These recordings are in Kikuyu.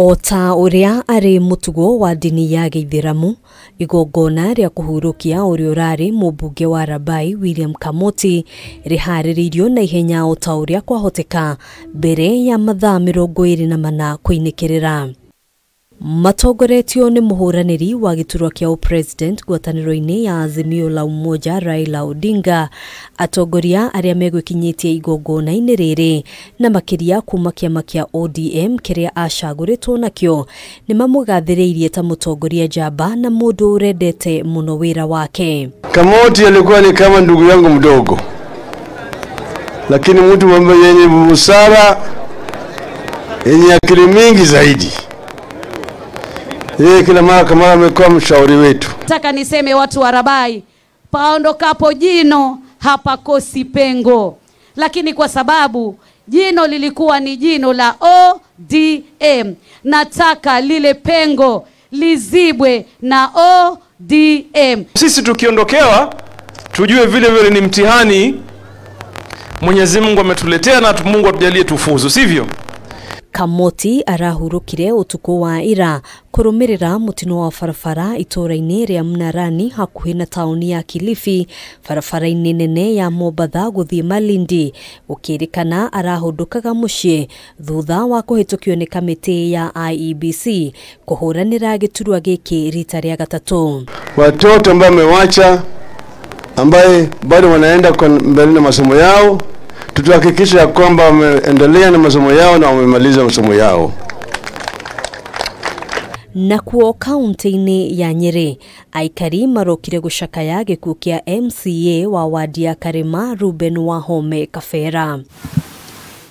O ta ũrĩa arĩ mũtugo wa ndini ya gĩithĩramu, igongona rĩa kũhurũkia ũrĩa ũrarĩ mũmbunge wa Rabai William Kamoti rĩharĩrĩirio na ihenya o ta ũrĩa kwahoteka mbere ya mathaa 24 kũinĩkĩrĩra. Matongoretio nĩ mũhũranĩri wa gĩturwa kĩa ũpresident ngwatanĩro-inĩ ya Azimio la Umoja Raila Odinga, atongoria arĩa megwĩkinyĩtie igongona-inĩ rĩrĩ na makĩria kuma kĩama kĩa ODM kĩrĩa acagũrĩtwo nakĩo nĩ mamũgathĩrĩirie ta mũtongoria njamba na mũndũ ũrendete mũno wĩra wake. Kamoti alikuwa ni kama ndugu yangu mdogo, lakini mtu ambaye yenye busara, yenye akili mingi zaidi. Yeye kila mara kama amekuwa mshauri wetu. Nataka niseme watu wa Rabai, paondokapo jino hapakosi pengo. Lakini kwa sababu jino lilikuwa ni jino la ODM, nataka lile pengo lizibwe na ODM. Sisi tukiondokewa tujue vile vile ni mtihani Mwenyezi Mungu ametuletea na Mungu atujalie tufuzu, sivyo? Kamoti arahurukire utuku wa ira kurumirira mutino wa barabara itura-inĩ rĩa Mnarani hakuhĩ na taũni ya Kilifi, barabara-inĩ nene ya Mombatha gũthiĩ Malindi, gũkĩrĩkana arahũndũkaga mũciĩ thutha wa kũhĩtũkio nĩ kamĩtĩ ya IEBC kũhũranĩra gĩturwa gĩkĩ rita rĩa gatatũ. Watoto ambao wamewacha, ambaye bado wanaenda mbele na masomo yao, tutahakikisha kwamba wameendelea na masomo yao na wamemaliza masomo yao. Nakuo kaunti-inĩ ya Nyeri, aikari marokire gũcakaya gĩkuũ kĩa MCA wa wadi ya Karima Ruben Wahome Kabera.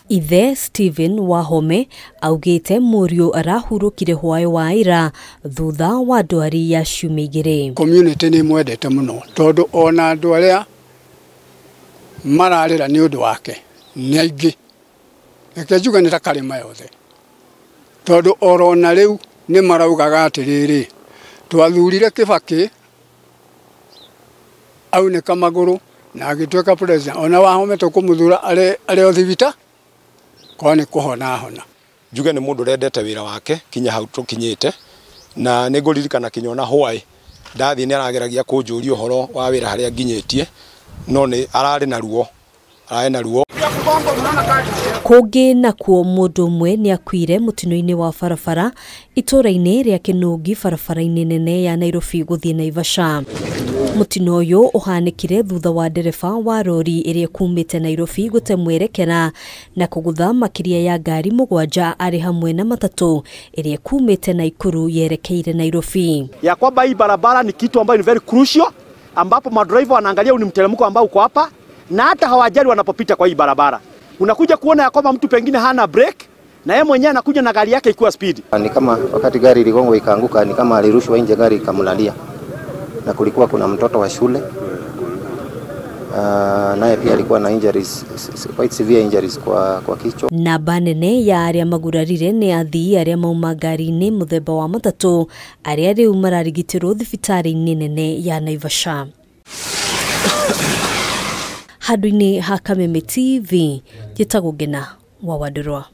Ithe Stephen Wahome augĩte mũriũ arahurũkire hwaĩ wa ira thutha wa ndwari ya ciumia igĩrĩ. Community nĩ mwendete mũno tondũ ona andũ arĩa mararĩra nĩ ũndũ wake nĩ aingĩ. Reke njuge nĩ ta Karima yothe, tondũ orona rĩu nĩ maraugaga atĩrĩrĩ, twathurire Kibaki aunĩka magũrũ na agĩtuĩka president, ona Wahome tũkũmũthura arĩ o thibita korwo nĩ kũhona ahona. Njuge nĩ mũndũ ũrendete wĩra wake kinya hau tũkinyĩte, na nĩ ngũririkana kinya ona hwaĩ ndathiĩ nĩ arageragia kũnjũria ũhoro wa wĩra harĩa nginyĩtie, no nĩ ararĩ na ruo, ararĩ na ruo. Kũngĩ nakuo mũndũ ũmwe nĩ akuire mũtino-inĩ wa barabara itũra-inĩ rĩa Kĩnũngi barabara-inĩ nene ya Nairobi gũthiĩ Naivasha. Mũtino ũyũ ũhanĩkire thutha wa ndereba wa rori ĩrĩa kumĩte Nairobi gũte mwerekera na kũgũtha makĩria ya ngari 7 arĩ hamwe na matatũ ĩrĩa kumĩte Naikuru yerekeire Nairobi. Ya kwamba hii barabara ni kitu ambayo ni very crucial, ambapo madriver wanaangalia ni mteremko ambao uko hapa na hata hawajali wanapopita kwa hii barabara. Unakuja kuona ya kwamba mtu pengine hana break na yeye mwenyewe anakuja na gari yake ikiwa speed. Ni kama wakati gari iligongwa ikaanguka, ni kama alirushwa nje gari ikamlalia. Na kulikuwa kuna mtoto wa shule. Naye pia alikuwa na injuries, quite severe injuries kwa kichwa. Namba nene ya arĩa magurarire nĩ athii arĩa mauma ngari-inĩ mũthemba wa matatũ arĩa rĩu mararigitĩrwo thibitarĩ-inĩ nene ya Naivasha. Handũ-inĩ ha Kameme TV, njĩtagwo Ngena wa Wandũrwa.